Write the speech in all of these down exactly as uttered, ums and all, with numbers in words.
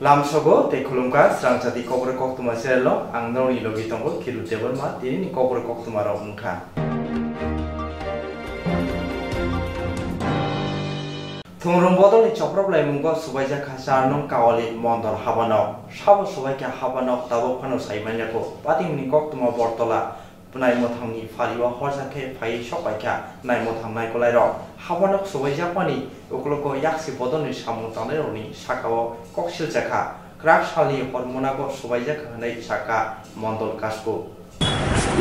Lamsogo tei khulumkha srangchati kokborok koktwma channel o ang norokni logi tongo Kiru Debbarma, tinini kokborok koktwma rok wngkha. Thungrung bodolni choprok laimungo subaijak kha char nung Kawali Mondol habanok. Sabo subaikha habanok tabok phano sai manyago. Patimungni koktwma Bortola Naimwthangni phario horjakhe phaiwi sokpaikha Naimwthang naikolairok. Habanok subaijakmani uklogo yaksi bodolni samung tangnairokni sakao kok siljakha. Kwrak salni hor monago subaijakha hwnwi sakha Mondol Kasku.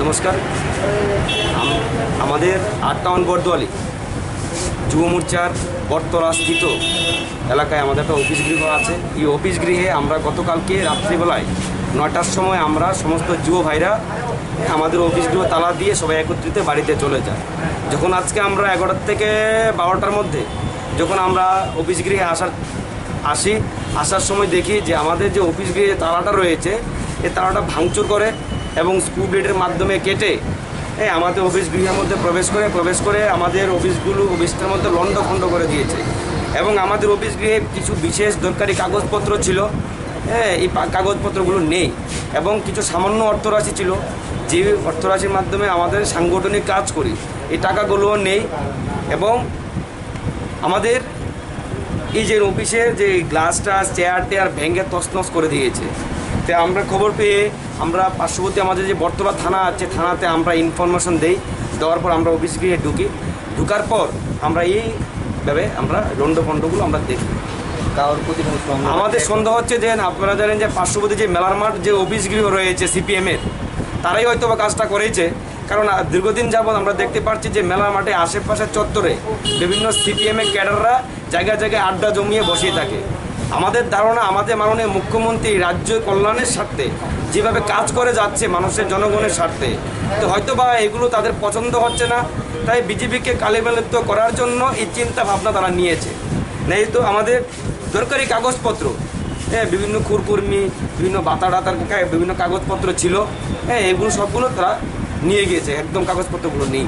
নমস্কার। আম-, আমাদের আট টাউন বর্দোয়ালি যুব মোর্চার বটতলা স্থিত এলাকায় আমাদের একটা অফিস গৃহ আছে। এই অফিস গৃহে আমরা গতকালকে রাত্রিবেলায় নয়টার সময় আমরা সমস্ত যুব ভাইরা আমাদের অফিস গৃহ তালা দিয়ে সবাই একত্রিত বাড়িতে চলে যায়। যখন আজকে আমরা এগারোটার থেকে বারোটার মধ্যে যখন আমরা অফিস গৃহে আসার আসি, আসার সময় দেখি যে আমাদের যে অফিস গৃহে তালাটা রয়েছে, এই তালাটা ভাঙচুর করে এবং স্ক্রু ব্লেডের মাধ্যমে কেটে, এ, আমাদের অফিস গৃহের মধ্যে প্রবেশ করে, প্রবেশ করে আমাদের অফিসগুলো, অফিসটার মধ্যে লণ্ডভণ্ড করে দিয়েছে। এবং আমাদের অফিস গৃহে কিছু বিশেষ দরকারি কাগজপত্র ছিল, হ্যাঁ, এই পা-, কাগজপত্রগুলো নেই। এবং কিছু সামান্য অর্থরাশি ছিল, যে অর্থরাশির মাধ্যমে আমাদের সাংগঠনিক কাজ করি, এই টাকাগুলোও নেই। এবং আমাদের এই যে অফিসের যে গ্লাস টাস, চেয়ার টেয়ার ভেঙে তছনছ করে দিয়েছে। তো আমরা খবর পেয়ে আমরা পার্শ্ববর্তী আমাদের যে বটতলা থানা আছে, থানাতে আমরা ইনফরমেশন দেই। দেওয়ার পর আমরা অফিস গিয়ে ঢুকি। ঢুকার পর আমরা এইভাবে আমরা লণ্ডভণ্ডগুলো আমরা দেখি। কারোর প্রতি কোনো সন্দেহ আমাদের আছে? সন্দেহ হচ্ছে যে, আপনারা জানেন যে পার্শ্ববর্তী যে মেলার মাঠ যে অফিস গৃহ রয়েছে সিপিএম এর, তারাই হয়তো বা কাজটা করেছে। কারণ, আহ, দীর্ঘদিন যাবৎ আমরা দেখতে পাচ্ছি যে মেলার মাঠে আশেপাশের চত্বরে বিভিন্ন সিপিএম এর ক্যাডাররা জায়গায় জায়গায় আড্ডা জমিয়ে বসিয়ে থাকে। আমাদের ধারণা, আমাদের মাননীয় মুখ্যমন্ত্রী রাজ্য কল্যাণের স্বার্থে যেভাবে কাজ করে যাচ্ছে মানুষের, জনগণের স্বার্থে, তো হয়তো বা এগুলো তাদের পছন্দ হচ্ছে না, তাই বিজেপিকে কালিমালিপ্ত করার জন্য এই চিন্তা ভাবনা তারা নিয়েছে। নেই তো আমাদের দরকারি কাগজপত্র, হ্যাঁ, বিভিন্ন খুরকুরমি, বিভিন্ন বাতা টাতার কা-, বিভিন্ন কাগজপত্র ছিল, হ্যাঁ, এগুলো সবগুলো তারা নিয়ে গিয়েছে, একদম কাগজপত্রগুলো নেই।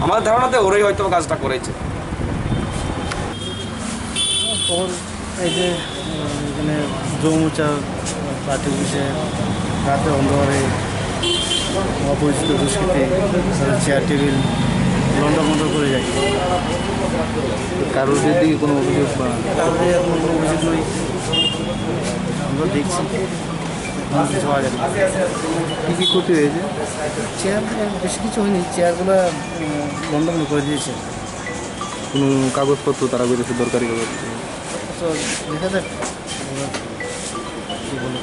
আমার ধারণাতে ওরাই হয়তো কাজটা করেছে। খবর এই যে, উম, এখানে যৌমুচা পার্টি অফিসে রাতে অন্ধকারে অপরিচিত দুষ্কৃতী তারা চেয়ার টেবিল লণ্ডভণ্ড করে যায়। কারোর বিরুদ্ধে কি কোনো অভিযোগ বা? কারোর বিরুদ্ধে কোনো অভিযোগ নেই। আমরা দেখছি, কোনো কিছু পাওয়া যাবে না। কী কী ক্ষতি হয়েছে? চেয়ার, বেশি কিছু হয়নি, চেয়ারগুলো, উম, লণ্ডভণ্ড করে দিয়েছে। কোনো কাগজপত্র তারা বেরোচ্ছে, দরকারি কাগজ? তো দেখা যাক, ওরা কী বলে।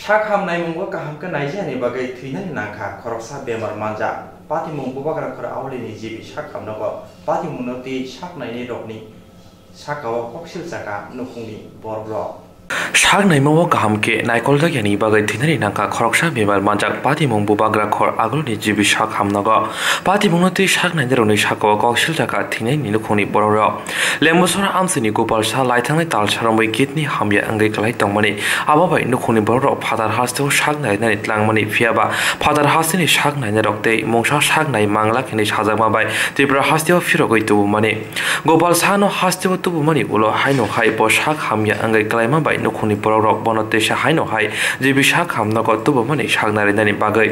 Sak hamnai mungo kaham khe naijani bagwi thwinani nangkha khoroksa bemar manjak. Patimung bubagra khor awlini jibi sak hamnogo patimungno twi sak nainai rokni sakao koksil chakha nukhungni borokrok. Sak naimao kaham khe naikoljak yani bagwi thwinani nangkha khoroksa bemar manjak patimung bubagra khor aguloni jibi sak hamnogo. Patimungno twi sak nainai rokni sakao koksil chakha thwinani nukhungni borokrok. Lembusora amsini Gopal Saha laithangnai talsa romwi kidney hamya wngwi kwlai tongmani. Abo bai nukhungni borokrok phatar hasteo sak nainani tlangmani, phiyaba phatar hasteni sak nainai rok tei mungsa sak nai mangla hwnwi sajakma bai Tripura hasteo phirogwi tubumani. Gopal Sahano hasteo tubumani ulo haino hai bo sak hamya wngwi kwlaima bai nukhungni borokrok bono teisa haino hai jibi sak hamnogo tubumani sak narinani bagwi.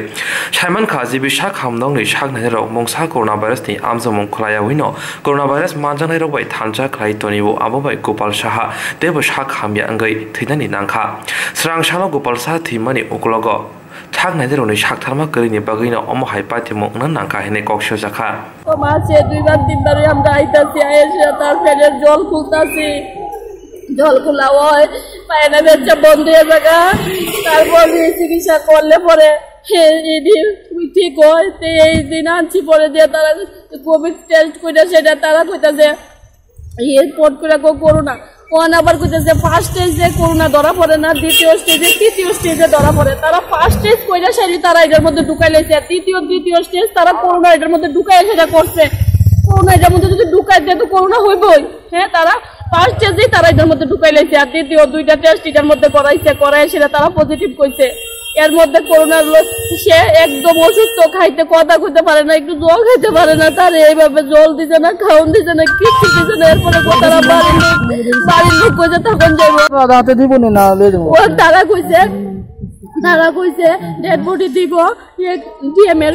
Saimankha, jibi sak hamnokni sak nainai rok mungsa coronavirus ni amjomung khwlaiyawi no coronavirus manjaknairok bai thansa khlai tonio, abo bai Gopal Saha teibo sak hamya wngwi thwinani nangkha. Srang salo Gopal Saha thwimani uklogo sak nainairokni saktharma kwrwini bagwino omo hai patimung wngna nangkha hwnwi kok sojakha. মাসে দুইবার তিনবার আমরা আইতাছি, আইসা তার পেটের জল খুলতাছি, জল খোলা হয়, পায়খানা পেচ্ছাপ বন্ধ হয়ে যাগা। তারপর চিকিৎসা করলে পরে হে, এটি ঠিক হয়। তো এই দিন আনছি পরে দিয়ে তারা কোভিড টেস্ট করে সেটা তারা কইতাছে রিপোর্ট করে কো করোনা। কোন আবার কইতাছে ফার্স্ট স্টেজে করোনা ধরা পড়ে না, দ্বিতীয় স্টেজে, তৃতীয় স্টেজে ধরা পড়ে। তারা ফার্স্ট স্টেজ কইরা সারি তারা এটার মধ্যে ঢুকাই লাইছে, আর তৃতীয়, দ্বিতীয় স্টেজ তারা করোনা এটার মধ্যে ঢুকাই সেটা করছে। করোনা এটার মধ্যে যদি ঢুকাই দেয় তো করোনা হইবই। হ্যাঁ, তারা ফার্স্ট স্টেজেই তারা এটার মধ্যে ঢুকাই লাইছে, আর দ্বিতীয় দুইটা টেস্ট এটার মধ্যে করাইছে, করাই সেটা তারা পজিটিভ কইছে। এর মধ্যে করোনার লোক, সে একদম অসুস্থ, খাইতে কথা কইতে পারে না, একটু জল খাইতে পারে না, তারে এইভাবে জল দিছে না, খাওন দিছে না, কিচ্ছু দিছে না। এরপরে তারা বাড়ির লোক, বাড়ির লোক কইছে তখন যাইব। রাতে দিব নি না, লই যাবো। ও তারা কইছে, তারা কইছে ডেড বডি দিব, ডিএম এর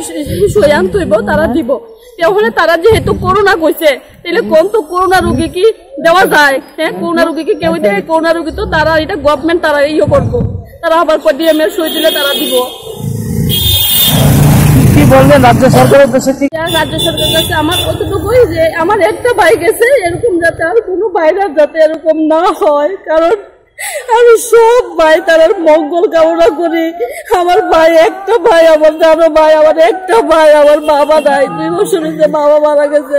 সই আনতে হইব, তারা দিব। তাহলে তারা যেহেতু করোনা কইছে, তাহলে কোন তো করোনা রোগী কি দেওয়া যায়? হ্যাঁ, করোনা রোগী কি কেউ দেয়? করোনা রোগী তো তারা, এটা গভর্নমেন্ট তারা ইয়ে করবো, তারা আবার ডিএম এর সই দিলে তারা দিব। কি বলবেন রাজ্য সরকারের উদ্দেশ্যে? কি রাজ্য সরকারের কাছে আমার অতটুকুই যে আমার একটা ভাই গেছে, এরকম যাতে আর কোনো ভাইরাস যাতে এরকম না হয়, কারণ আমি সব ভাই তারার মঙ্গল কামনা করি। আমার ভাই একটা ভাই, আমার জানো ভাই, আমার একটা ভাই, আমার বাবা নাই, দুই বছর হয়েছে বাবা মারা গেছে।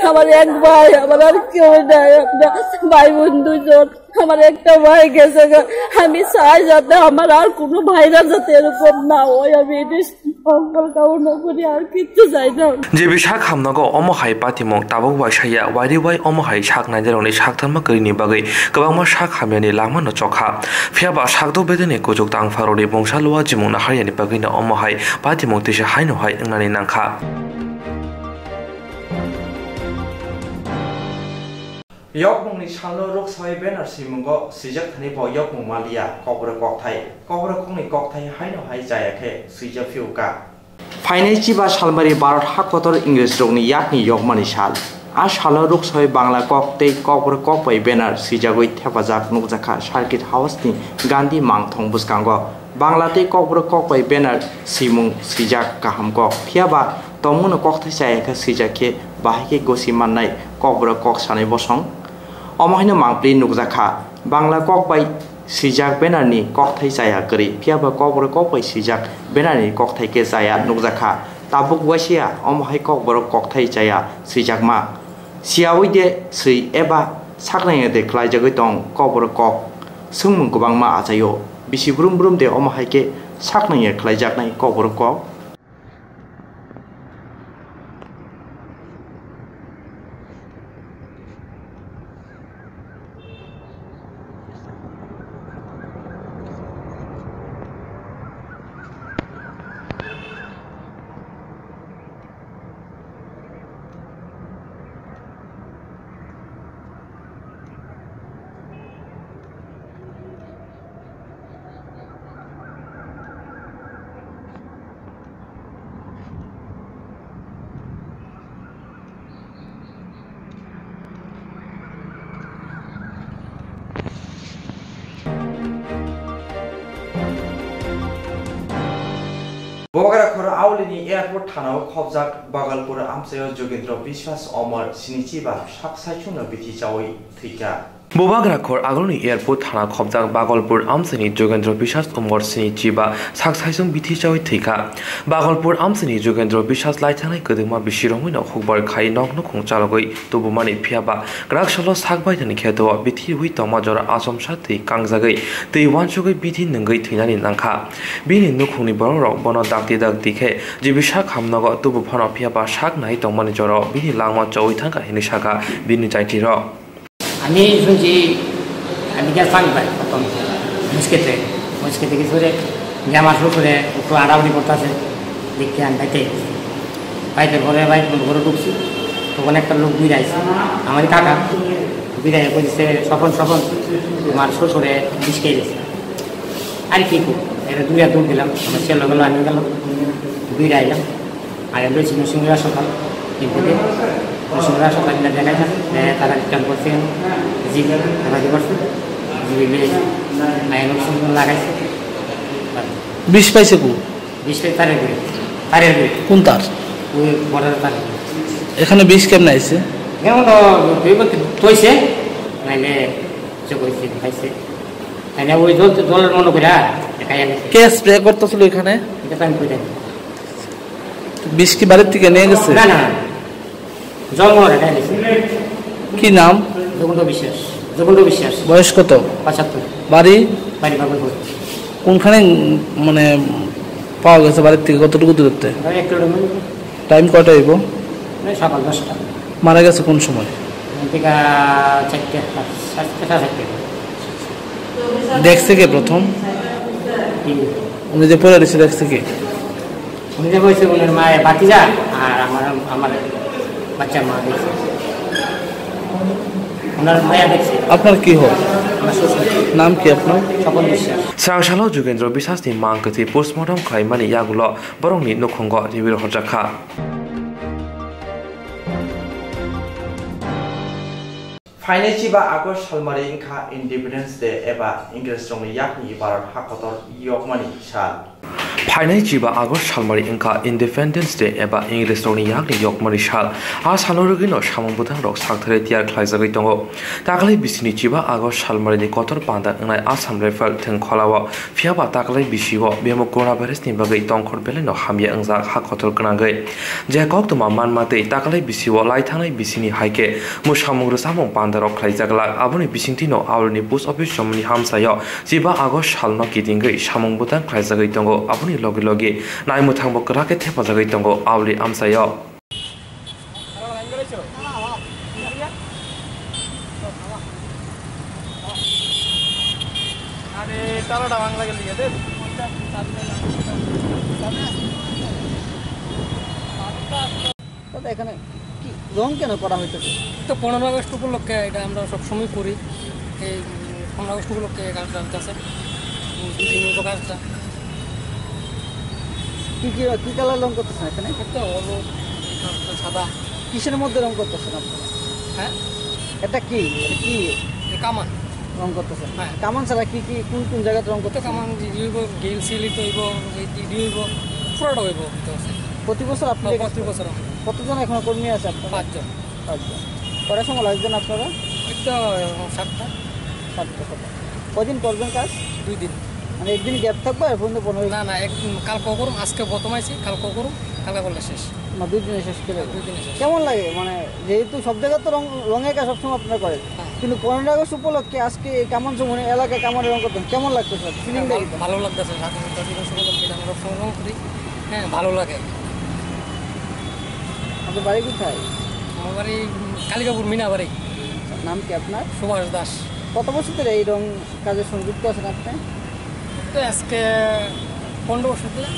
আমার এক ভাই, আমার আর কেউ নাই, আমরা ভাই বোন দুইজন। আমার একটা ভাই গেছে গা। আমি চাই যাতে আমার আর কোনো ভাইরাস যাতে এরকম না হয়, আমি এটাই মঙ্গল কামনা করি, আর কিচ্ছু চাই না। J B sak hamnago omo hai patimung tabuk waisa ya, wairi wai omo hai sak naijarokni sak tharma kwrwini bagwi kwbangma sak hamyani lama no chokha. Phiya ba sakdok bedeni kuchuk tangpharokni mungsa lua jimung naharya ni bagwi no omo hai patimung tisa haino hai wngnani nangkha. Yokmungni salno Ruksawi banner swimungo swijak thani bo yokmung maliya, kokborok kokthai, kokborok kokni kokthai haino hai chaya khe swijak phiyuka. Phainai chiba salmari Bharat hakotor Ingresrokni yakni yokmani sal. A salo Ruksawi Bangla kok tei kokborok kokbai banner swijagwi thepajak nukjakha Circuit House ni Gandhi mangthong bwskango. Bangla tei kokborok kokbai banner swimung swijak kaham kok. Phiya ba tongmungno kokthai chaya khe swijak khe bahai khe gosi mannai kokborok kok sanai bosong. Omo haino mangpli nukjakha. Bangla kok bai swijak banner ni kokthai chaya kwrwi, phiya ba kokborok kok bai swijak banner ni kokthai khe chaya nukjakha. Tabuk waisa ya, omo hai kokborok kokthai chaya swijakma. Siyawi de swi eba saknai de khlaijagwi tong kokborok kok. Swngmung kwbangma achaio. Bisi brum brum de omo hai khe saknai khlaijaknai kokborok kok. Bograkhor aulini airport thanao khobjak Bagalpur amchaio Jogendra Biswas Omor sinichi ba sak saichungno bithi chaui thwikha. Bubagra khor agulni airport thana khobjak Bagolpur amchaini Jogendra Biswas umor sini chiba sak saisung bithi chawi thwikha. Bagolpur amchaini Jogendra Biswas laithanai kwdwkma bisirokmwi no hukbar khai nok nukhung chalogwi tubumani, phiya ba kwrak salo sak baithani kheto bithi rwi tongma jora achomsa twi kangjagwi twi uansugwi bithi nwngwi thwinani nangkha. Bini nukhungni borokrok bono dakti dakti khe jibi sak hamnogo tubu phano, phiya ba sak nai tongmani jorao bini langma chowi thangkha hinwi sakha bini jaitirok. আমি শুনছি, আমি গেছিলাম ভাই প্রথম মুসকেতে, মুসকেতে কিছু রে, যে আমার শ্বশুরে একটু আড়াআড়ি করতেছে, দেখতে আমি বাইতে গেছি। বাইতে ঘরে বাইতে ঘরে ঢুকছি, তখন একটা লোক বিড়াইছে, আমার কাকা বিড়াই কইছে, "স্বপন, স্বপন, তোমার শ্বশুরে বিষ খেয়ে গেছে।" আর কি কো, এটা দুইটা দৌড় দিলাম, আমার ছেলে গেলো, আমি গেলাম, দুইটা আইলাম। আগে লইছি নরসিংহ হাসপাতাল, তিন থেকে নরসিংহ হাসপাতাল নিয়ে দেখাইলাম, এ, তারা রিটার্ন করছে, জি, তারা কি করছে, জি, লইছি। আগে নরসিংহ লাগাইছে। বিষ পাইছে কো? বিষ পাই তারের গুড়ি, তারের গুড়ি। কোন তার? ওই বর্ডারের তারের গুড়ি। এখানে বিষ কেমনে আইছে? এখন তো তুই বলতে তৈছে, নাইলে চোখ হয়েছে, খাইছে। তাই না, ওই জল তো জলের মনে করে, আর দেখা যাবে। কে স্প্রে করতেছিল এখানে? এটা তো আমি কই জানি। বিষ কি বাড়ির থেকে নিয়ে গেছে? না, না, না। জল মনে হয়, এটা নিছে। কি নাম? যোগেন্দ্র বিশ্বাস। যোগেন্দ্র বিশ্বাস। বয়স কত? পঁচাত্তর। বাড়ি? বাড়ি বাগলপুর। কোনখানে, উম, মানে, পাওয়া গেছে বাড়ির থেকে কতটুকু দূরত্বে? প্রায় এক কিলোমিটার। টাইম কয়টা হইব? প্রায় সকাল দশটা। মারা গেছে কোন সময়? এদিকে চারটে, সাড়ে চারটে। দেখছে কে প্রথম? টিভি। উনি যে পড়ে রয়েছে দেখছে কি? উনি যে বলছে ওনার মায়ের ভাতিজা আর আমার, আমার বাচ্চার মা দেখছে। ওনার মায়া দেখছে। আপনার কি হয়? আমার শ্বশুর। নাম কি আপনার? স্বপন Biswas. Srangsalo Jugendra Biswas ni mang kwthwi postmortem khlaimani yagulo borokni nukhungo ribwi rohorjak kha. Phainai chiba August salmari wngkha Independence Day eba Ingresrokni yakni Bharat hakotor yokmani sal. Phainai chiba August salmari wngkha Independence Day eba Ingresrokni yakni yokmani sal. A salo rwgwino samung bwthangrok sakthari tiyar khlaijagwi tongo. Taklai bisini chiba August salmarini kotor panda wngnai Assam Rifle thwng kholao. Phiyaba taklai bisio bemuk coronavirus ni bagwi tongkhor belaino hamya wngjak ha kotor gwnangwi. Je koktwma manma tei taklai bisio lai thangnai bisini hai khe mwsamung rwchapmung pandarok khlaijak glak. Aboni bisingtwino Aulini post office chomoni hamsaio chiba August salno kitingwi samung bwtang khlaijagwi tongo. Aboni logi logi naimwthangbo kwrak khe thepajagwi tongo Auli amchaio. আরে, তালাটা ভাঙা গেল গিয়ে দে। দাদা, এখানে কি রং কেন করা হইতেছে? তো পনেরো আগস্ট উপলক্ষে এটা আমরা সবসময় করি। এই, উম, পনেরো আগস্ট উপলক্ষে এই কাজটা হইতেছে। উম, দুই দিন মতো কাজটা। কি, কি, কি কালার রং করতেছেন এখানে? একটা হলুদ, একটা সাদা। কিসের মধ্যে রং করতেছেন আপনারা? হ্যাঁ? এটা কি? এটা কি? এটা কামান। রং করতেছেন? হ্যাঁ। কামান ছাড়া কি কি, কোন কোন জায়গাতে রং তো করতেছেন? কামান দি-, দিব, গ্রিল সিল তো হইব, এই দি-, দিব, পুরোটা হইব, হইতে আছে। প্রতি বছর আপনি হ্যাঁ, এটা প্রতি বছর হয়। কতজন এখনো কর্মী আছে আপনারা? পাঁচজন। পাঁচজন। কটার সময় লাগছেন আপনারা? এই তো, সাতটা। সাতটা, সাতটা। কদিন করবেন কাজ? দুই দিন। মানে একদিন গ্যাপ থাকবে আর পর্যন্ত পনেরো না, না, এক, কালকেও করুন, আজকে প্রথম আইছি, কালকেও করুন, কালকে করলে শেষ। না, দুই দিনে শেষ করে দেবেন। দুই দিনে শেষ। কেমন লাগে? মানে যেহেতু সব জায়গায় তো রং, রঙের কাজ সবসময় আপনারা করেন, হ্যাঁ। কিন্তু পনেরো আগস্ট উপলক্ষে আজকে এই কামান চৌমুহনী এলাকায় কামান রং করতেন, কেমন লাগতেছে? ফিলিং ভালো, দেখি তো। ভালো লাগতেছে, সাথে সাথে রং করি, হ্যাঁ, ভালো লাগে। আপনার বাড়ি কোথায়? আমার বাড়ি, উম, কালিকাপুর মিনাবাড়ি। নাম কি আপনার? সুভাষ দাস। কত বছর ধরে এই রং কাজের সঙ্গে যুক্ত আছেন আপনি? তো আজকে পনেরো বছর ধরে।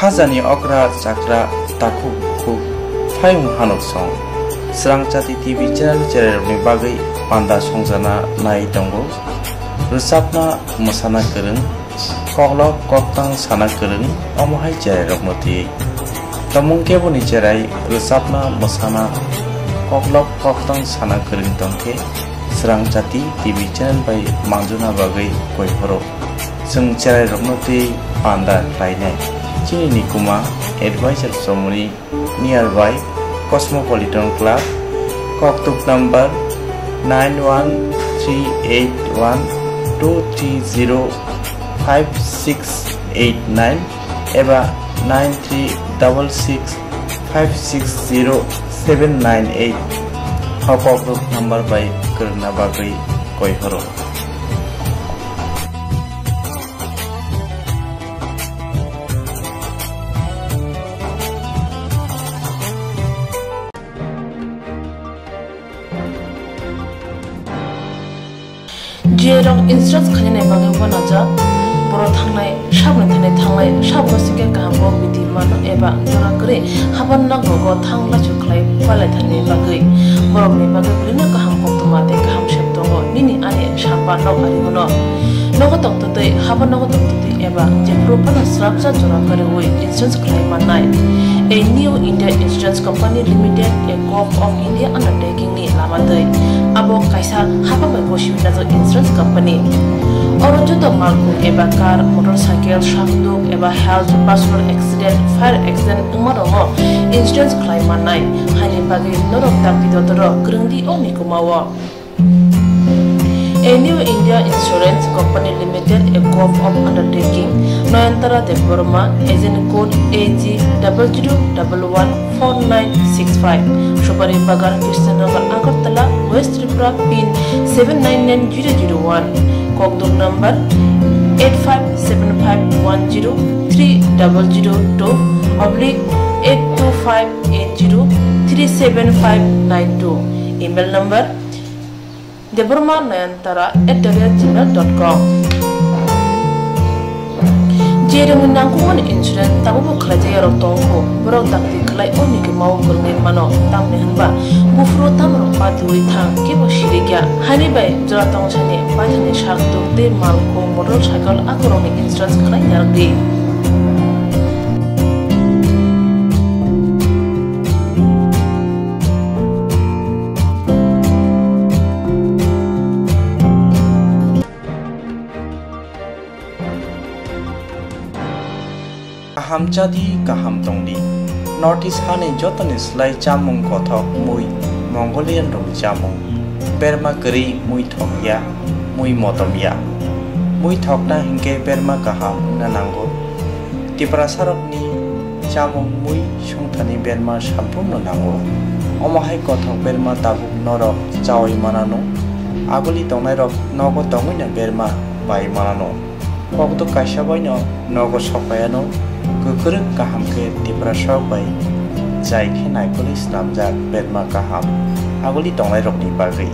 Khajani okra chakra takhuk bukhuk phayung hanuk song. Srangchati T V channel chererokni bagwi panda songjana nai tongo. Rwchapna mwsana kwrwng, koklop koktang sana kwrwng, omo hai cherairokno twiwi. Tongmung keboni cherai rwchapna mwsana koklop koktang sana kwrwng tongkhe Srangchati T V channel bai manjuna bagwi koi phoro. Chwng cherairokno twi panda khlainai. Chini nikuma advisor chomoni nearby Cosmopolitan Club, koktuk number nine one three eight one two three zero five six eight nine eba nine three double six five six zero seven nine eight. O koktuk number bai kwrwngna bagwi koi phoro. Jiyarok insurance khainani bagwi uanajak, borok thangnai saboni thani thanglai, saboni sikhe kaham kok bidi mano eba jora kwrwi haban nokrogo thang lachu khlai palai thani bagwi, borokni bagwi bwrwino kaham koktwma tei kaham sep tongo nini ani sapa nok ari bono. Nogo tongtwtwi, habo nogo tongtwtwi eba jephuru phano srapsa jora kwrwi insurance khlai mannai. A New India Insurance Company Limited, a Govt of India undertaking ni lama twi. Abo kaisa hapang bai bosi najak insurance company. Oro joto malkhung eba car, motorcycle, sakduk eba health, personal accident, fire accident wngma rokno insurance khlai mannai. Haini bagwi norok dakti dotoro kwrwngdi o nikumao. A New India Insurance Company Limited, a Govt of undertaking, Noyantara Debbarma, agent code A G double zero double one four nine six five, Supari Bagan, Krishnanagar, Agartala, West Tripura, pin seven nine nine zero zero one, kokdok number eight five seven five one zero three double zero two oblique eight two five eight zero three seven five nine two, email number Debbarma Nayantara at the rate gmail dot com. Jeremni nangkukmani insurance tabukbo khlaijakya rok tongo, borok dakti khlai o nigwmao kwrwngwi mano, tamni hwnba buphuru tamrok patiwi thang kebo sirikya. Haini bai jora tongsani paithakni sak tuk tei mal khung motor cycle akorokni insurance khlai narwkdi. Kaham chadi, kaham tongdi. North East hani jotoni slai chamung kothok mui Mongolian rokni chamung. Berma kwrwi mui thokya, mui motomya. Mui thokna hinkhe berma kaham wngna nango. Tiprasarokni chamung mui songthani berma samphurno nango. Omo hai kothok berma tabuk norok chaui manano. Aguli tongnairok nogo tongwino berma bai manano. Kokduk kaisa baino nogo sokpaiano, kwkrwk kaham khe Tiprasarok bai chai khe naikolwi snamjak berma kaham aguli tongnairokni bagwi.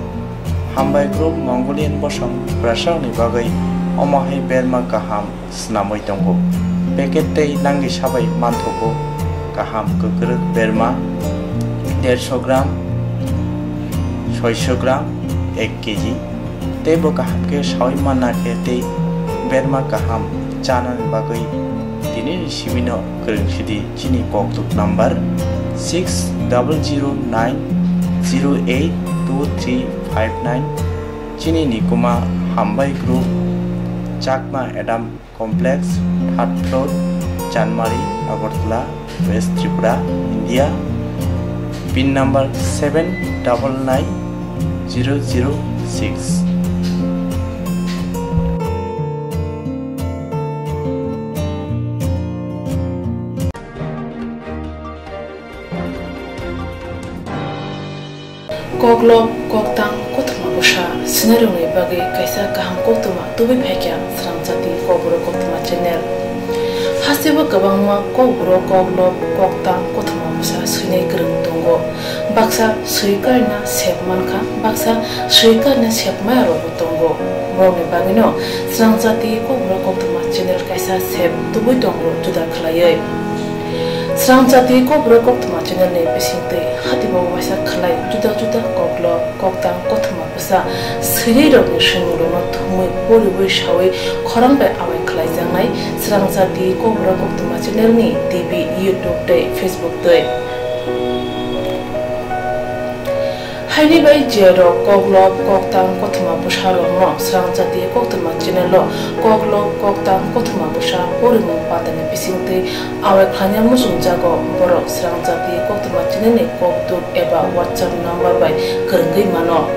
Hambai group Mongolian bosong Tiprasarokni bagwi omo hai berma kaham snamwi tongo. Packet tei langwi sabai manthogo kaham kwkrwk berma derso gram, soiso gram, ek kg. Tei bo kaham khe saui manna khe tei berma kaham chanani bagwi tini ni simi no kwrwng sidi chini kokduk number six double zero nine zero eight two three five nine. Chini nikuma Hambai Group, Chakma Adam Complex, third floor, Chanmari, Agartala, West Tripura, India. Pin number seven double nine zero zero six. Koklop, koktang, kothoma bwsa swinairokni bagwi kaisa kaham koktwma tubui phaikha Srangchati Kokborok Koktwma channel. Hasteo kwbangma kokborok, koklop, koktang, kothoma bwsa swinai kwrwng tongo. Baksa swi karina sep mankha, baksa swi karina sep maya rokbo tongo. Borokni bagwino Srangchati Kokborok Koktwma channel kaisa sep tubui tongo juda khlaiwi. Srangchati Kokborok Koktwma channel ni bisingtwi hatibo waisa khlai juda juda koklop, koktang, kothoma bwsa swinai rokni swimungrokno thumwi poriwi sawi khorang bai awai khlaijaknai Srangchati Kokborok Koktwma channel ni T V, YouTube tei Facebook twi. Haini bai je rok koklop, koktang, kothoma bwsa rokno Srangchati Koktwma channel o koklop, koktang, kothoma bwsa porimung pandani bisingtwi awai khlaina muchungjago, borok Srangchati Koktwma channel ni kokduk eba WhatsApp number bai kwrwngwi mano.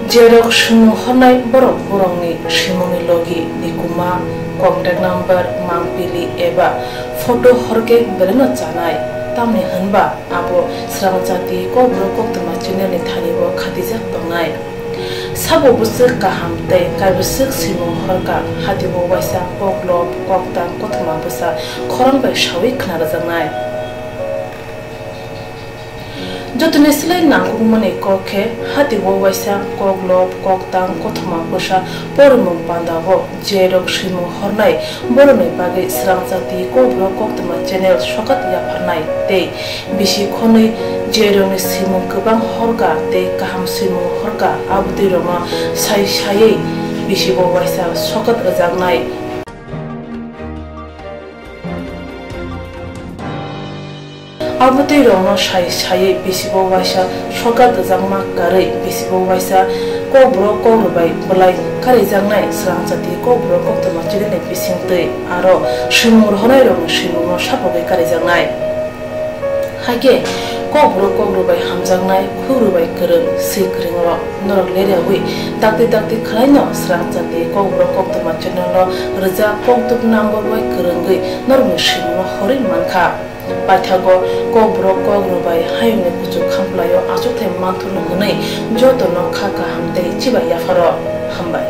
Je rok swimung hornai borok borokni swimungni logi, nikuma, contact number, mangpili eba photo horkhe belaino chanai, tamni hwnba abo Srangchati Kokborok Koktwma channel ni thani o khatijak tongnai. Sabo bwswk kaham tei kaibwswk swimung horkha, hatibo waisa koklop, koktang, kothoma bwsa khorang bai sawi khna rwjaknai. Jotoni slai nangkukmani kok khe hatibo waisa koklop, koktang, kothoma bwsa porimung pandao je rok swimung hornai borokni bagwi Srangchati Kokborok Koktwma channel sokat yapharnai tei bisi khonwi je rokni swimung kwbang horkha tei kaham swimung horkha, abotwi rokno sai saiwi bisibo waisa sokat rwjaknai. Abotwi rokno sai saiwi bisibo waisa sokat rwjakma karwi bisibo waisa kokborok kokrwbai bwlai karijaknai Srangchati Kokborok Koktwma channel ni bisingtwi aro swimung rohornai rokni swimungno sapogwi karijaknai. Hakhe kokborok kokrwbai hamjaknai, khurwbai kwrwng, swi kwrwng rok norok leriawi dakti dakti khwlaino Srangchati Kokborok Koktwma channel no rwjak kokduk number bai kwrwngwi norokni swimungno horwi mankha. Paithago kokborok kokrwbai hayungni kuchuk khamplaio achukthai manthurno hwnwi jotono kha kaham tei chibai yapharo. Hambai.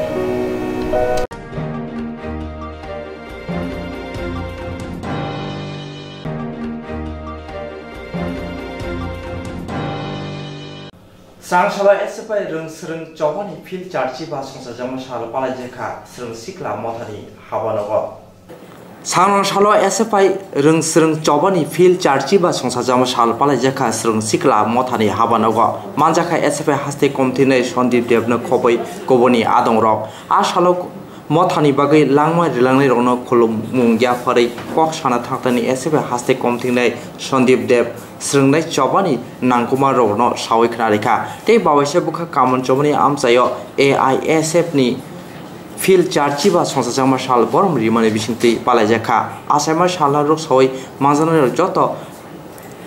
Sangsalo S F I rwng swrwng chobani phil charchi ba songchajakma sal palaijakha swrwng sikla mothani habanogo. Sangrong salo S F I rwng swrwng chobani phil charchi ba songchajakma sal palaijakha swrwng sikla mothani habanogo. Manjakha S F I haste komthinai Sandip Debno khoboi kubuni adongrok. A salo mothani bagwi langma rilangnai rokno khulumung yapharwi kok sana thangtani S F I haste komthinai Sandip Deb swrwngnai chobani nangkukma rokno sawi khwnarikha. Tei bawaisa bwkha kamon chobani amchaio A I S F ni phil charchi ba songchajakma sal borom rimani bisingtwi palaijakha. Achaima salno rwksawi manjaknai rok joto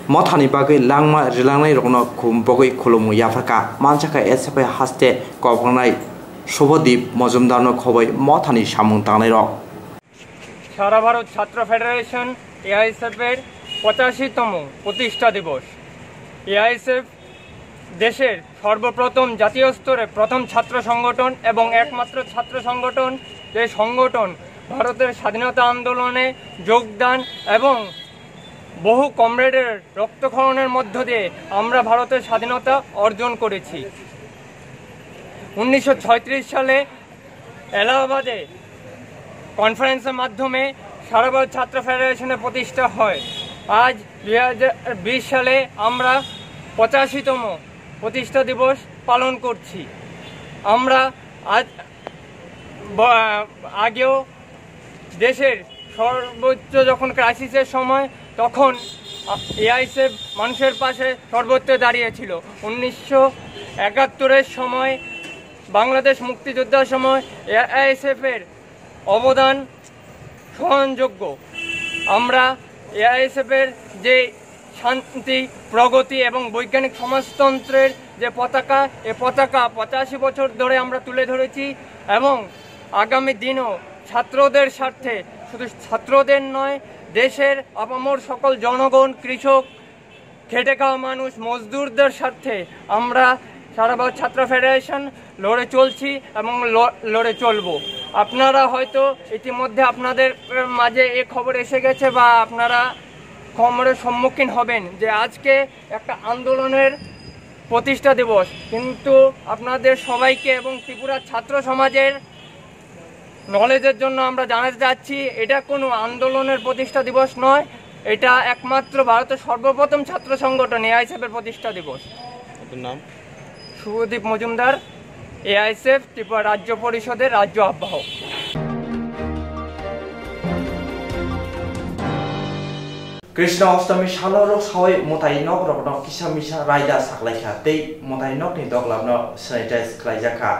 mothani bagwi langma rilangnai rokno khum-, bogwi khulumung yapharkha. Manjakha S F I haste kokrwngnai Subodip Mojumdarno khoboi mothani samung tangnai rok. সারা ভারত ছাত্র federation, AISF এর পঁচাশিতম প্রতিষ্ঠা দিবস। এআইএসএফ দেশের সর্বপ্রথম জাতীয় স্তরে প্রথম ছাত্র সংগঠন এবং একমাত্র ছাত্র সংগঠন, যে সংগঠন ভারতের স্বাধীনতা আন্দোলনে যোগদান এবং বহু কমরেডের রক্তক্ষরণের মধ্য দিয়ে আমরা ভারতের স্বাধীনতা অর্জন করেছি। উনিশশো ছয়ত্রিশ সালে এলাহাবাদে কনফারেন্সের মাধ্যমে সারা ভারত ছাত্র ফেডারেশনের প্রতিষ্ঠা হয়। আজ দুই হাজার বিশ সালে আমরা পঁচাশিতম প্রতিষ্ঠা দিবস পালন করছি। আমরা আজ ব-, আগেও দেশের সর্বোচ্চ যখন ক্রাইসিসের সময়, তখন এআইএসএফ মানুষের পাশে সর্বোচ্চ দাঁড়িয়েছিল। উনিশশো একাত্তরের সময় বাংলাদেশ মুক্তিযুদ্ধের সময় এআইএসএফ এর অবদান স্মরণযোগ্য। আমরা এআইএসএফ এর যে শান্তি, প্রগতি এবং বৈজ্ঞানিক সমাজতন্ত্রের যে পতাকা, এ পতাকা পঁচাশি বছর ধরে আমরা তুলে ধরেছি এবং আগামী দিনও ছাত্রদের স্বার্থে, শুধু ছাত্রদের নয়, দেশের আপামর সকল জনগণ, কৃষক, খেটে খাওয়া মানুষ, মজদুরদের স্বার্থে আমরা সারা ভারত ছাত্র ফেডারেশন লড়ে চলছি এবং ল-, লড়ে চলব। আপনারা হয়তো ইতিমধ্যে আপনাদের মাঝে এ খবর এসে গেছে বা আপনারা খবরের সম্মুখীন হবেন যে আজকে একটা আন্দোলনের প্রতিষ্ঠা দিবস, কিন্তু আপনাদের সবাইকে এবং ত্রিপুরা ছাত্র সমাজের নলেজের জন্য আমরা জানাতে চাচ্ছি, এটা কোনো আন্দোলনের প্রতিষ্ঠা দিবস নয়, এটা একমাত্র ভারতের সর্বপ্রথম ছাত্র সংগঠন এআইএসএফ এর প্রতিষ্ঠা দিবস। আপনার নাম? শুভদীপ মজুমদার, এআইএসএফ ত্রিপুরা রাজ্য পরিষদের রাজ্য আহ্বায়ক। Krishna Ostami salo rok sawi mwtai nok rokno kisa misa raida saklaikha tei mwtai nokni doglapno sanitize khlaijakha.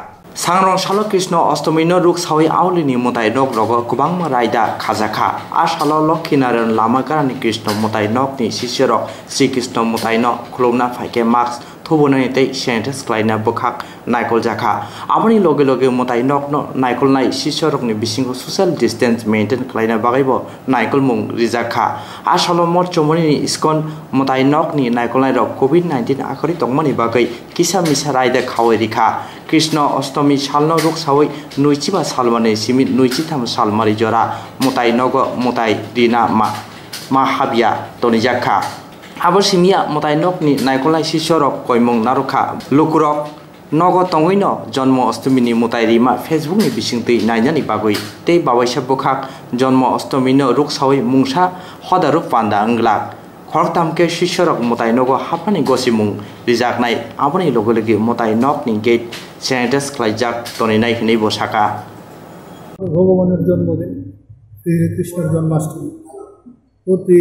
Sangrong salo Krishna Ostami no ruk sawi aulini mwtai nok rogo kwbangma raida khajakha. A salo Lokhi Narayan lama garani Krishna mwtai nokni sisirok Sri Krishna mwtai no khulumna phaikhe mask thubunani tei sanitize khlaina bwkhak naikoljakha. Aboni loge loge mwtai nokno naikolnai sisirokni bisingo social distance maintain khlaina bagwibo naikolmung rijakkha. A salo Mor Chomoni ni ISKCON mwtai nokni naikolnairok covid nineteen akhorwi tongmani bagwi kisa misa raida khawi rikha. Krishna Ostami salno ruk sawi nwichiba salmani simi nwichitham salmari jora mwtai nogo mwtai rina ma, ma habya tonijakha. Abo simiya mwtai nokni naikolnai sisirok koimung narwkha. Lukurok nogo tongwino Jonmo Ostomini mwtai rima Facebook ni bisingtwi nainani bagwi tei bawaisa bwkhak Jonmo Ostomino ruk sawi mungsa hoda ruk panda wnglak. Khoroktham khe sisirok mwtai nogo haphani gosimung rijaknai, aboni loge loge mwtai nokni gate sanitize khlaijak toninai hinwi bo saka. ভগবানের জন্মদিন, শ্রীকৃষ্ণের জন্মাষ্টমী। প্রতি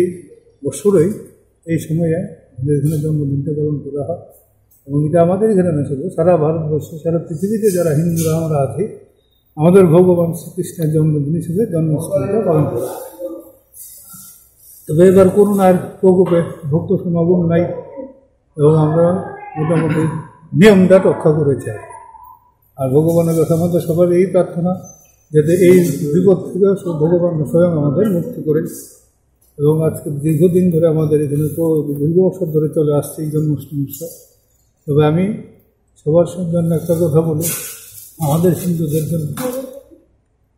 বছরই এই সময়ে আমাদের এখানে জন্মদিনটা পালন করা হয়। এবং এটা আমাদের এখানে না শুধু, সারা ভারতবর্ষে, সারা পৃথিবীতে যারা হিন্দুরা আমরা আছি, আমাদের ভগবান শ্রীকৃষ্ণের জন্মদিন হিসেবে জন্মাষ্টমীটা পালন করা হয়। তবে এবার করোনার প্রকোপে ভক্ত সমাগম নাই এবং আমরা মোটামুটি নিয়মটা রক্ষা করেছি। আর ভগবানের কাছে আমাদের সবার এই প্রার্থনা, যাতে এই বিপদ থেকে ভগবান স্বয়ং আমাদের মুক্তি করে। এবং আজকে দীর্ঘদিন ধরে আমাদের এখানে তো দীর্ঘ বছর ধরে চলে আসছে এই জন্মাষ্টমী উৎসব। তবে আমি সবার জন্য একটা কথা বলি, আমাদের হিন্দুদের জন্য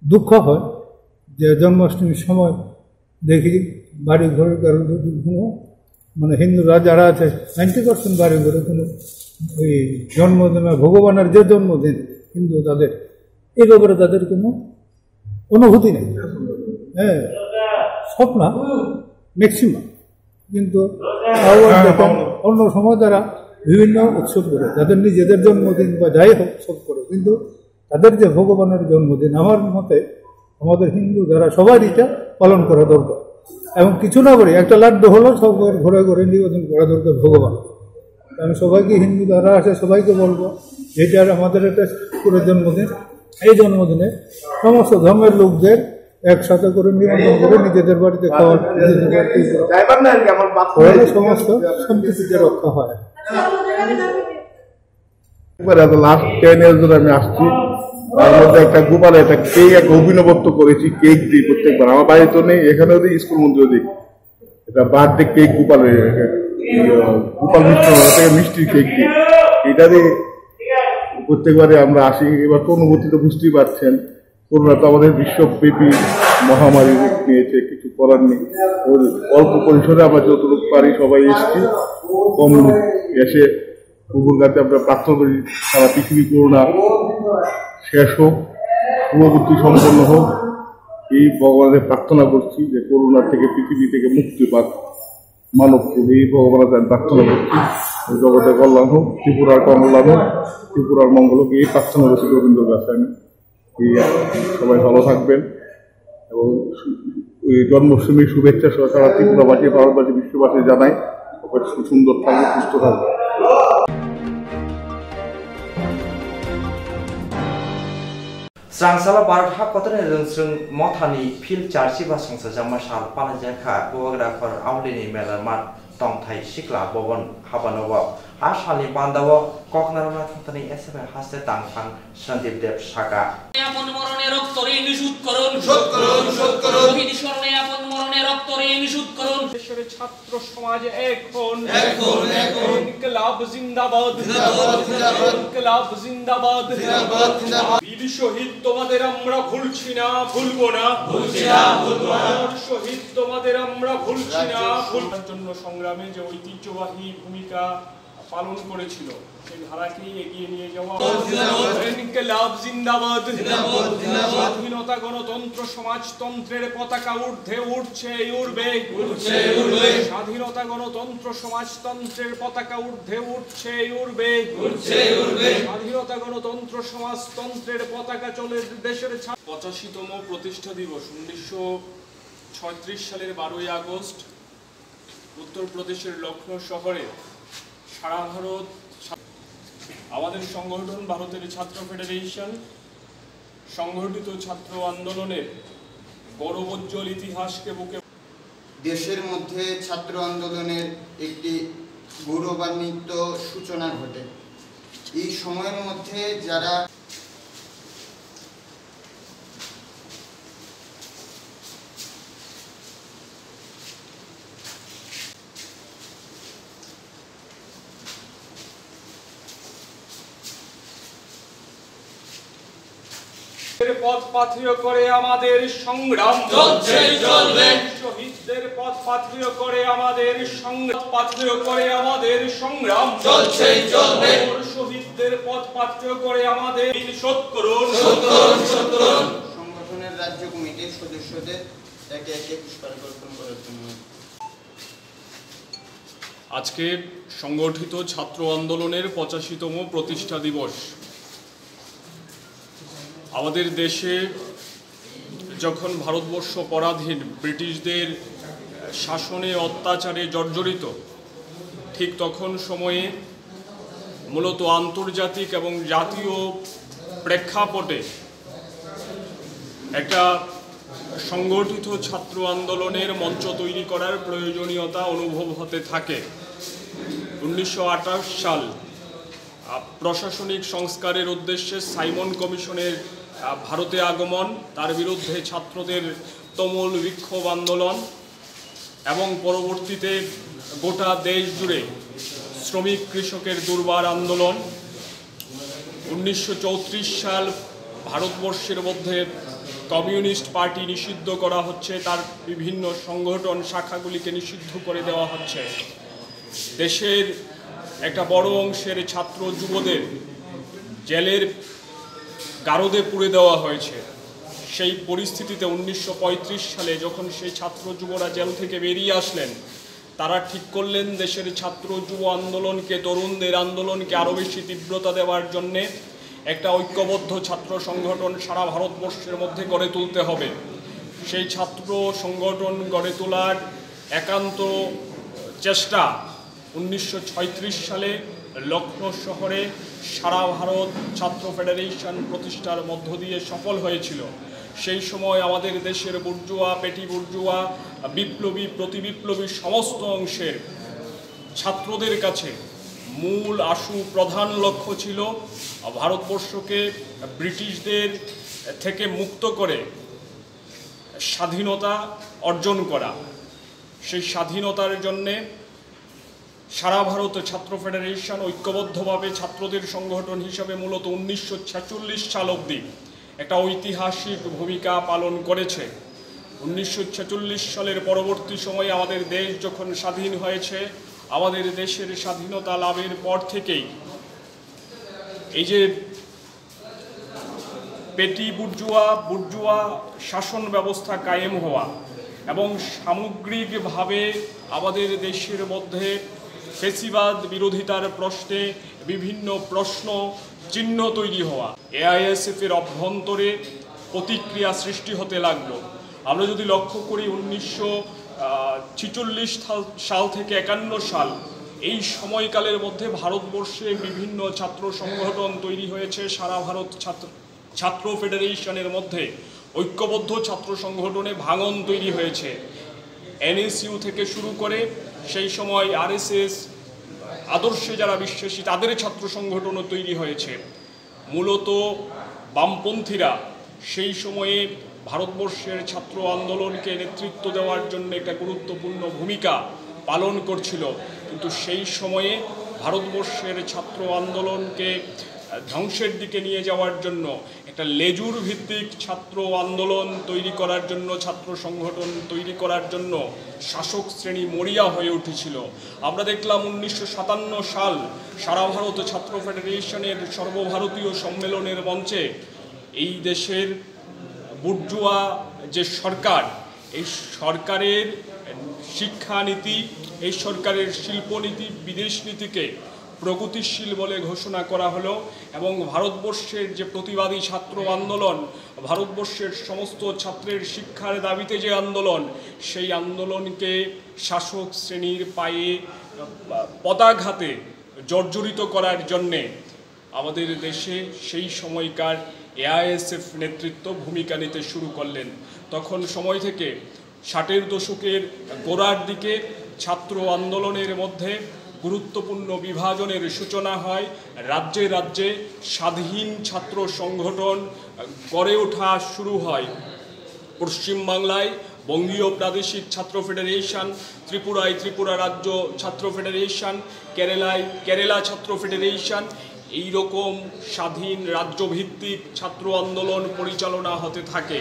দুঃখ হয় যে জন্মাষ্টমীর সময় দেখি বাড়ি ঘরের কারোর যদি কোনো, মানে, হিন্দুরা যারা আছে, নাইনটি পার্সেন্ট বাড়ি ঘরে কোনো ওই জন্মদিন বা ভগবানের যে জন্মদিন, কিন্তু তাদের এই ব্যাপারে তাদের কোনো অনুভূতি নেই। হ্যাঁ, সব না, ম্যাক্সিমাম। কিন্তু তাও দেখেন, অন্য সময় তারা বিভিন্ন উৎসব করে, তাদের নিজেদের জন্মদিন বা যাই হোক, উৎসব করে, কিন্তু তাদের যে ভগবানের জন্মদিন, আমার মতে আমাদের হিন্দু যারা সবাই এটা পালন করা দরকার। এবং কিছু না করে একটা লাড্ডু হলো সব ঘরে ঘরে নিবেদন করা দরকার ভগবান। আমি সবাইকে, হিন্দু যারা আছে সবাইকে বলবো, যেটা আমাদের একটা ঠাকুরের জন্মদিন, এই জন্মদিনে সমস্ত ধর্মের লোকদের একসাথে করে নিমন্ত্রণ করে নিজেদের বাড়িতে খাওয়া, নিজেদের বাড়িতে খাওয়া। তাহলে সমস্ত সম্প্রীতিতে রক্ষা হয়। একবার এত লাস্ট টেন ইয়ার্স ধরে আমি আসছি, তার মধ্যে একটা গোপালে একটা কেক, এক অভিনবত্ব করেছি, কেক দিই প্রত্যেকবার। আমার বাড়িতে নেই, এখানেও দিই, স্কুল মন্দিরেও দিই। এটা বার্থডে কেক গোপালের, ইয়ে, গোপাল মিষ্টি, ওটা থেকে মিষ্টির কেক দিই। এটা দিয়ে প্রত্যেকবারে আমরা আসি। এবার তো অনুভূতি তো বুঝতেই পারছেন, করোনা তো আমাদের বিশ্বব্যাপী মহামারী রূপ নিয়েছে, কিছু করার নেই। ওই অল্প পরিসরে আমরা যতটুকু পারি সবাই এসছি, কম লোক এসে প্রভুর কাছে আমরা প্রার্থনা করি, সারা পৃথিবী করোনা শেষ হোক, পুনরুত্থি সম্পন্ন হোক। এই ভগবানের প্রার্থনা করছি যে করোনা থেকে, পৃথিবী থেকে মুক্তি পাক মানব কুল। এই ভগবানের কাছে আমি প্রার্থনা করছি, এই জগতের কল্যাণ হোক, ত্রিপুরার কল্যাণ হোক, ত্রিপুরার মঙ্গল হোক, এই প্রার্থনা করছি গোবিন্দর কাছে আমি। এই সবাই ভালো থাকবেন এবং সু-, এই জন্মাষ্টমীর শুভেচ্ছা সহ সারা ত্রিপুরাবাসী, ভারতবাসী, বিশ্ববাসী জানাই। সবাই সুন্দর থাকবে, সুস্থ থাকবে। Srangsalo Bharat ha kotorni rwngswng mothani field charsi ba songchajakma sal palaijak kha Bubagra khor Aulini mela mat tongthai sikla bobon habano bo. A salni bandao koknarwkna thangthani S F I haste tangphang Sandeep Deb saka. আপন মরণে রক্ত ঋণ শোধ করুন। শোধ করুন, শোধ করুন। শহীদ স্মরণে আপন মরণে রক্ত ঋণ শোধ করুন। দেশের ছাত্র সমাজ এখন। এখন, এখন। ইনকিলাব জিন্দাবাদ। জিন্দাবাদ, জিন্দাবাদ। ইনকিলাব জিন্দাবাদ। জিন্দাবাদ, জিন্দাবাদ। বীর শহীদ তোমাদের আমরা ভুলছি না, ভুলবো না। ভুলছি না, ভুলবো না। অমর শহীদ তোমাদের আমরা ভুলছি না, রাজ্য ভুল-, জন্য সংগ্রামে যে ঐতিহ্যবাহী ভূমিকা পালন করেছিল, সেই ধারাকেই এগিয়ে নিয়ে যাওয়া। জিন্দাবাদ। ইনকিলাব জিন্দাবাদ। জিন্দাবাদ, জিন্দাবাদ। স্বাধীনতা, গণতন্ত্র, সমাজতন্ত্রের পতাকা ঊর্ধ্বে উঠছে, উড়বে। উঠছে, উড়বে। স্বাধীনতা, গণতন্ত্র, সমাজতন্ত্রের পতাকা ঊর্ধ্বে উঠছে, উড়বে। উঠছে, উড়বে। স্বাধীনতা, গণতন্ত্র, সমাজতন্ত্রের পতাকা চলে দেশের ছা-, পঁচাশিতম প্রতিষ্ঠা দিবস, উনিশশো ছয়ত্রিশ সালের বারোই আগস্ট। উত্তর প্রদেশের লখনৌ শহরে সারা ভারত ছা-, আমাদের সংগঠন ভারতের ছাত্র ফেডারেশন সংগঠিত ছাত্র আন্দোলনের গৌরবোজ্জ্বল ইতিহাসকে বুকে দেশের মধ্যে ছাত্র আন্দোলনের একটি গৌরবান্বিত সূচনা ঘটে। এই সময়ের মধ্যে যারা পথ পাথেয় করে আমাদের সংগ্রাম চলছে, চলবে। শহীদদের পথ পাথেয় করে আমাদের সংগ্রাম, পাথেয় করে আমাদের সংগ্রাম চলছে, চলবে। অমর শহীদদের পথ পাথেয় করে আমাদের ঋণ শোধ করুন। শোধ করুন, শোধ করুন। সংগঠনের রাজ্য কমিটির সদস্যদের একে একে পুষ্পার্ঘ অর্পণ করার জন্য। আজকে সংগঠিত ছাত্র আন্দোলনের পঁচাশিতম প্রতিষ্ঠা দিবস। আমাদের দেশে যখন ভারতবর্ষ পরাধীন, ব্রিটিশদের শাসনে, অত্যাচারে জর্জরিত, ঠিক তখন সময়ে মূলত আন্তর্জাতিক এবং জাতীয় প্রেক্ষাপটে একটা সংগঠিত ছাত্র আন্দোলনের মঞ্চ তৈরি করার প্রয়োজনীয়তা অনুভব হতে থাকে। উনিশশো আঠাশ সাল, আহ, প্রশাসনিক সংস্কারের উদ্দেশ্যে সাইমন কমিশনের, আহ, ভারতে আগমন, তার বিরুদ্ধে ছাত্রদের তুমুল বিক্ষোভ আন্দোলন, এবং পরবর্তীতে গোটা দেশ জুড়ে শ্রমিক কৃষকের দুর্বার আন্দোলন। উনিশশো চৌত্রিশ সাল ভারতবর্ষের মধ্যে কমিউনিস্ট পার্টি নিষিদ্ধ করা হচ্ছে, তার বিভিন্ন সংগঠন শাখাগুলিকে নিষিদ্ধ করে দেওয়া হচ্ছে। দেশের একটা বড় অংশের ছাত্র যুবদের জেলের গারদে পুড়ে দেওয়া হয়েছে। সেই পরিস্থিতিতে উনিশশো পঁয়ত্রিশ সালে যখন সেই ছাত্র যুবরা জেল থেকে বেরিয়ে আসলেন, তারা ঠিক করলেন দেশের ছাত্র যুব আন্দোলনকে, তরুণদের আন্দোলনকে আরও বেশি তীব্রতা দেওয়ার জন্যে একটা ঐক্যবদ্ধ ছাত্র সংগঠন সারা ভারতবর্ষের মধ্যে গড়ে তুলতে হবে। সেই ছাত্র সংগঠন গড়ে তোলার একান্ত চেষ্টা উনিশশো ছয়ত্রিশ সালে লখনৌ শহরে সারা ভারত ছাত্র ফেডারেশন প্রতিষ্ঠার মধ্য দিয়ে সফল হয়েছিল। সেই সময় আমাদের দেশের বুর্জুয়া, পেটি বুর্জুয়া, বিপ্লবী, প্রতিবিপ্লবী সমস্ত অংশের ছাত্রদের কাছে মূল আশু প্রধান লক্ষ্য ছিল ভারতবর্ষকে ব্রিটিশদের থেকে মুক্ত করে স্বাধীনতা অর্জন করা। সেই স্বাধীনতার জন্যে সারা ভারত ছাত্র ফেডারেশন ঐক্যবদ্ধভাবে ছাত্রদের সংগঠন হিসাবে মূলত উনিশশো ছেচল্লিশ সাল অবধি একটা ঐতিহাসিক ভূমিকা পালন করেছে। উনিশশো ছেচল্লিশ সালের পরবর্তী সময়ে আমাদের দেশ যখন স্বাধীন হয়েছে, আমাদের দেশের স্বাধীনতা লাভের পর থেকেই এই যে পেটি বুর্জুয়া, বুর্জুয়া শাসন ব্যবস্থা কায়েম হওয়া এবং সামগ্রিকভাবে আমাদের দেশের মধ্যে ফ্যাসিবাদ বিরোধিতার প্রশ্নে বিভিন্ন প্রশ্ন চিহ্ন তৈরি হওয়া, এআইএসএফ এর অভ্যন্তরে প্রতিক্রিয়া সৃষ্টি হতে লাগলো। আমরা যদি লক্ষ্য করি, উনিশশো ছেচল্লিশ সাল থেকে একান্ন সাল, এই সময়কালের মধ্যে ভারতবর্ষে বিভিন্ন ছাত্র সংগঠন তৈরি হয়েছে। সারা ভারত ছাত্র ছাত্র ফেডারেশনের মধ্যে ঐক্যবদ্ধ ছাত্র সংগঠনে ভাঙন তৈরি হয়েছে। এনএসইউ থেকে শুরু করে সেই সময় আরএসএস আদর্শে যারা বিশ্বাসী, তাদের ছাত্র সংগঠনও তৈরি হয়েছে। মূলত বামপন্থীরা সেই সময়ে ভারতবর্ষের ছাত্র আন্দোলনকে নেতৃত্ব দেওয়ার জন্য একটা গুরুত্বপূর্ণ ভূমিকা পালন করছিল, কিন্তু সেই সময়ে ভারতবর্ষের ছাত্র আন্দোলনকে ধ্বংসের দিকে নিয়ে যাওয়ার জন্য, একটা লেজুর ভিত্তিক ছাত্র আন্দোলন তৈরি করার জন্য, ছাত্র সংগঠন তৈরি করার জন্য শাসক শ্রেণী মরিয়া হয়ে উঠেছিল। আমরা দেখলাম উনিশশো সাতান্ন সাল সারা ভারত ছাত্র ফেডারেশনের সর্বভারতীয় সম্মেলনের মঞ্চে এই দেশের বুর্জুয়া যে সরকার, এই সরকারের শিক্ষানীতি, এই সরকারের শিল্পনীতি, বিদেশ নীতিকে প্রগতিশীল বলে ঘোষণা করা হলো এবং ভারতবর্ষের যে প্রতিবাদী ছাত্র আন্দোলন, ভারতবর্ষের সমস্ত ছাত্রের শিক্ষার দাবিতে যে আন্দোলন, সেই আন্দোলনকে শাসক শ্রেণীর পায়ে পদাঘাতে জর্জরিত করার জন্যে আমাদের দেশে সেই সময়কার এআইএসএফ নেতৃত্ব ভূমিকা নিতে শুরু করলেন। তখন সময় থেকে ষাটের দশকের গোড়ার দিকে ছাত্র আন্দোলনের মধ্যে গুরুত্বপূর্ণ বিভাজনের সূচনা হয়। রাজ্যে রাজ্যে স্বাধীন ছাত্র সংগঠন গড়ে ওঠা শুরু হয়। পশ্চিমবাংলায় বঙ্গীয় প্রাদেশিক ছাত্র ফেডারেশন, ত্রিপুরায় ত্রিপুরা রাজ্য ছাত্র ফেডারেশন, কেরালায় কেরালা ছাত্র ফেডারেশন, এই রকম স্বাধীন রাজ্যভিত্তিক ছাত্র আন্দোলন পরিচালনা হতে থাকে।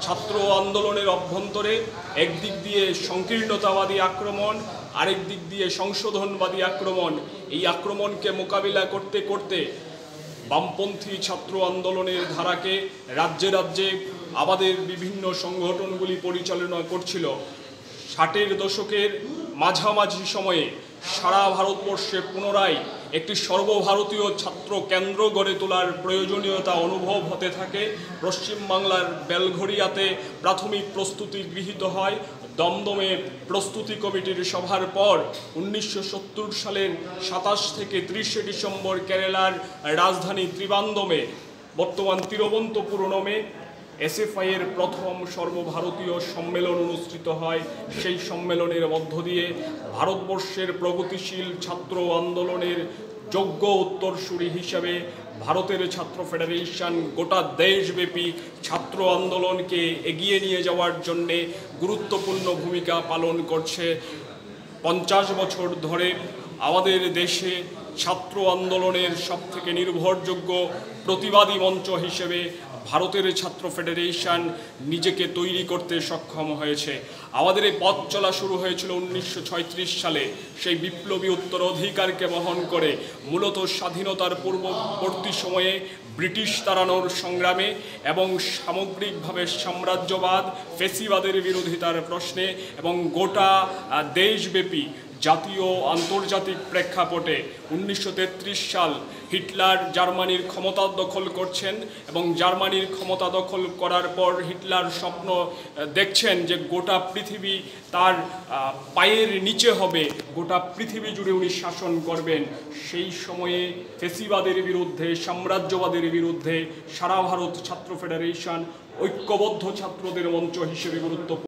ছাত্র আন্দোলনের অভ্যন্তরে একদিক দিয়ে সংকীর্ণতাবাদী আক্রমণ, আরেক দিক দিয়ে সংশোধনবাদী আক্রমণ। এই আক্রমণকে মোকাবিলা করতে করতে বামপন্থী ছাত্র আন্দোলনের ধারাকে রাজ্যে রাজ্যে আমাদের বিভিন্ন সংগঠনগুলি পরিচালনা করছিল। ষাটের দশকের মাঝামাঝি সময়ে সারা ভারতবর্ষে পুনরায় একটি সর্বভারতীয় ছাত্র কেন্দ্র গড়ে তোলার প্রয়োজনীয়তা অনুভব হতে থাকে। পশ্চিমবাংলার বেলঘরিয়াতে প্রাথমিক প্রস্তুতি গৃহীত হয়। দমদমে প্রস্তুতি কমিটির সভার পর উনিশশো সত্তর সালের সাতাশ থেকে ত্রিশে ডিসেম্বর কেরালার রাজধানী ত্রিবান্দমে, বর্তমান তিরুবনন্তপুরমে, এসএফআই এর প্রথম সর্বভারতীয় সম্মেলন অনুষ্ঠিত হয়। সেই সম্মেলনের মধ্য দিয়ে ভারতবর্ষের প্রগতিশীল ছাত্র আন্দোলনের যোগ্য উত্তরসূরি হিসাবে ভারতের ছাত্র ফেডারেশন গোটা দেশব্যাপী ছাত্র আন্দোলনকে এগিয়ে নিয়ে যাওয়ার জন্যে গুরুত্বপূর্ণ ভূমিকা পালন করছে। পঞ্চাশ বছর ধরে আমাদের দেশে ছাত্র আন্দোলনের সব থেকে নির্ভরযোগ্য প্রতিবাদী মঞ্চ হিসেবে ভারতের ছাত্র ফেডারেশন নিজেকে তৈরি করতে সক্ষম হয়েছে। আমাদের এই পথ চলা শুরু হয়েছিল উনিশশো ছয়ত্রিশ সালে, সেই বিপ্লবী উত্তরাধিকারকে বহন করে। মূলত স্বাধীনতার পূর্ববর্তী সময়ে ব্রিটিশ তাড়ানোর সংগ্রামে এবং সামগ্রিকভাবে সাম্রাজ্যবাদ, ফেসিবাদের বিরোধিতার প্রশ্নে এবং গোটা আহ, দেশব্যাপী জাতীয় আন্তর্জাতিক প্রেক্ষাপটে উনিশশো তেত্রিশ সাল হিটলার জার্মানির ক্ষমতা দখল করছেন এবং জার্মানির ক্ষমতা দখল করার পর হিটলার স্বপ্ন আহ, দেখছেন যে গোটা পৃথিবী তার আহ, পায়ের নিচে হবে, গোটা পৃথিবী জুড়ে উনি শাসন করবেন। সেই সময়ে ফেসিবাদের বিরুদ্ধে, সাম্রাজ্যবাদের বিরুদ্ধে সারা ভারত ছাত্র ফেডারেশন ঐক্যবদ্ধ ছাত্রদের মঞ্চ হিসেবে গুরুত্ব